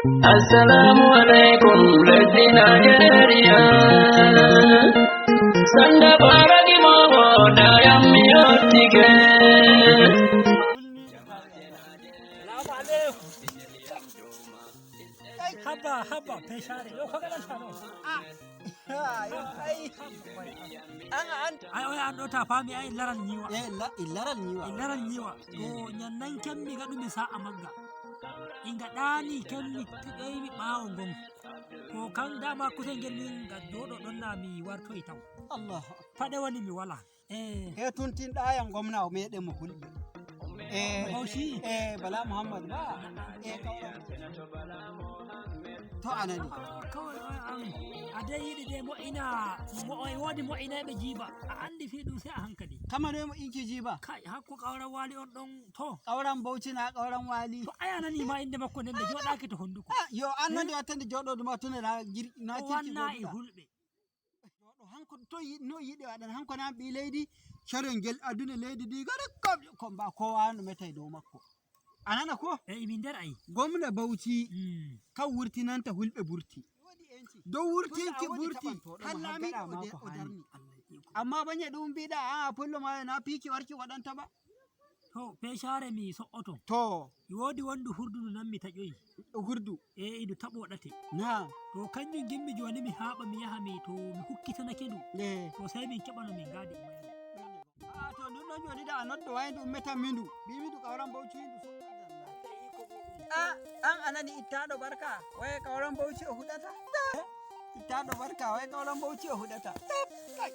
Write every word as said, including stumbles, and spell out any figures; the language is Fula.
Assalamu alaikum, lesdi Najeriya. Sanda baraki momo da yammi yottike. Salamu alaikum. Haba, haba, peshare. Yo, ko gaɗanta ɗo? Ah, yo, ai. An, an. Ai, oya an ɗo ta fami, ai, laral nyiwa. Eh, la-, i laral nyiwa. I laral nyiwa. To nyannan kemmi gaɗumi sa'a magga. Inga ɗani kemmi ɓeymi ɓawo ngon. Ko kan dama kusel ngel min ga joɗo ɗon na mi wartoy taw. Allahu akbar. Paɗe woni mi wala. Eh. He tuntinɗa yan gomna o meɗen mo hulɓe. Eh, Bauchi? Eh, Bala Muhammad ba. Eh, kawra. To anani. Kawai, ai, an, a dai yiɗi de mo'ina, mo-, e wodi mo'inayɓe jiba. A andi fi ɗum sai a hankali. Kamano mo inki jiba. Kai, hakko kawra wali on ɗon to. Kawran Bauchi na kawran wali. To ai a nani ma inde makko nden de joɗaki to honduko. Ah, yo an nande wattande joɗo ɗuma tun na gir-, na o kirki wanna e joɗuɗa. Hulɓe. Joɗo hanko to yi-, no yiɗi waɗan hanko na ɓi leydi. Sharel ngel aduna leydi ndi gada ko, ko ba kowa no meta e dow makko. A nana ko? E, imi nder ay. Gomna Bauchi, mm, kan wurtinanta hulɓe burti. Dow wurtinki burti, hallami o de-, o darni. Amma banye ɗum mbiɗa, a pullo ma na piki warki waɗanta ba. To, peshare mi so'oto. To. Mi wodi wondu hurdu ndu nammi taƴoyi. Hurdu? E, idu taɓo ɗate. Na. To, kanjum gimmi joni mi haɓa mi yaha mi to mi hukkitanake ndu. Eh. To, sai min keɓa no min ngadi. Ah, to ɗum ɗon joni da a noddo wayde ummetan mi ndu. Mbiimi ndu kawran Bauchi ndu so. Ah, an a nani ittaɗo barka. Waye kawran Bauchi o huɗata? Ittaɗo barka, waye kawran Bauchi o huɗata? Kai.